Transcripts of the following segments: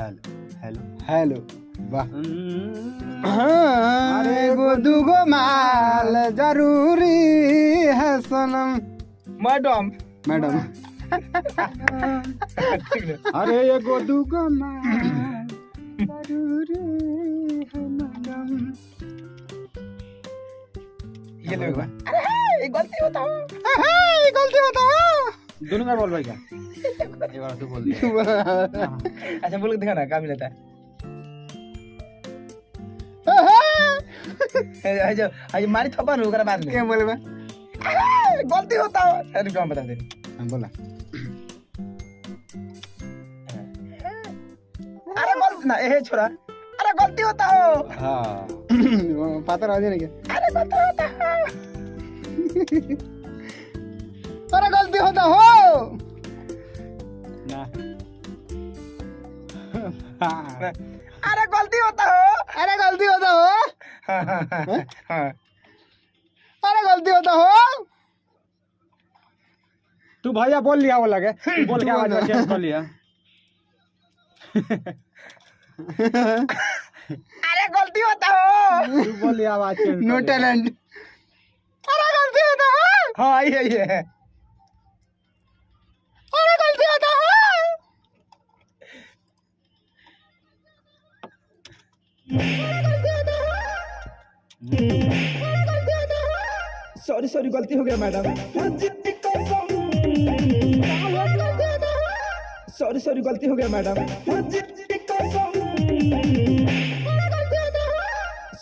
Hello hello hello वाह। हाँ, अरे एगो दूगो माल जरूरी है सनम। मैडम। मैडम। ठीक है। अरे एगो दूगो माल जरूरी है मैडम। ये लो एक बार। अरे हे, गलती होता हो। हे, गलती बताओ। दोनों बार बोल भाई क्या एक बार तू बोल दिया। अच्छा बोल के दिखा ना, क्या मिलता है? हे, जो आज मारी थप्पा नु ओकरा बाद में। क्या बोले बा? अरे, गलती होता हो। अरे रुको, हम बता दे। हाँ, बोला। अरे गलती ना, ए छोरा, अरे गलती होता हो। हाँ पातर आवाज नहीं क्या? अरे गलती होता हो। अरे गलती होता हो। ना। अरे गलती होता हो। अरे गलती होता हो। हाँ हाँ हाँ हाँ। अरे गलती होता हो। तू भैया बोल लिया वो लगे तू बोल के आवाज चेंज कर लिया। अरे गलती होता हो। तू बोल लिया आवाज चेंज नो टैलेंट। अरे गलती होता हो। हाँ ये है। अरे गलती होता हो। सॉरी सॉरी, गलती हो गया मैडम। सॉरी सॉरी, गलती हो गया मैडम।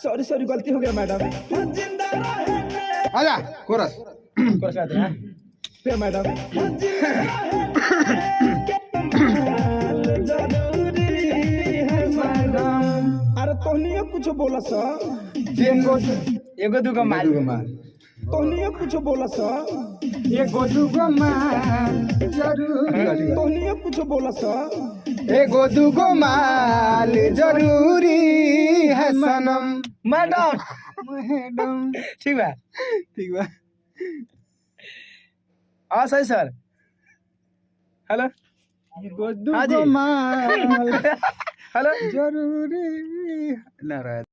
सॉरी सॉरी, गलती हो गया मैडम। आजा कोरस। कोरस गाते हैं फिर मैडम। अरे तोहनियो कुछ बोला सा। एगो दूगो माल। दूगो माल। तोहनियो कुछ बोला सा। एगो दूगो माल जरूरी। तोहनियो कुछ बोला सा। एगो दूगो माल जरूरी है सनम। मैडम। मैडम। ठीक बा। ठीक बा। हाँ सही सर। हेलो। एगो हाँ जी। दूगो माल हेलो। जरूरी ना रहे।